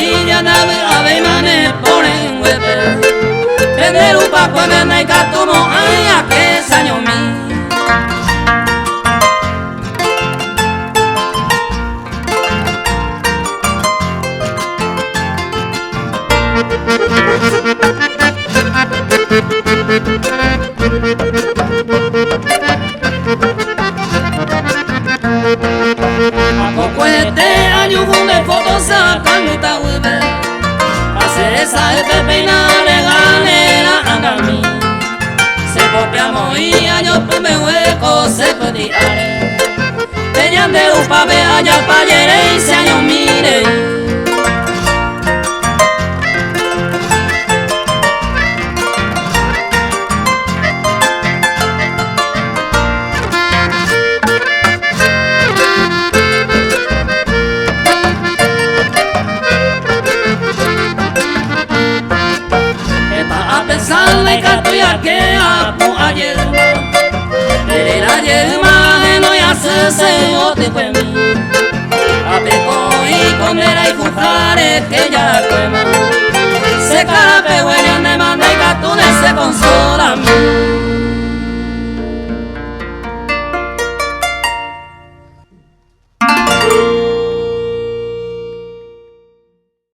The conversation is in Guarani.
Familia ndavy'avéima ne porẽnguépe. Pende rupakuépe ndaikatumo'ãi ake sañomi. Akokuete ajuhu nde foto sakãnguita guive Aseresa epe péina reganera angami Se popia moĩ añopy mbegueko se pyti'áre Pe ñande rupápe ajapa jeréi che añomírei. Heta apensá ndaikatúi ake apu'ã jeýma, Nderera jeýma ahenói asy che yvotykuemi. Apeko'i ko nde rayhuháre kejarakuéma, Che karapegue ñandéma ndaikatúne che consolami.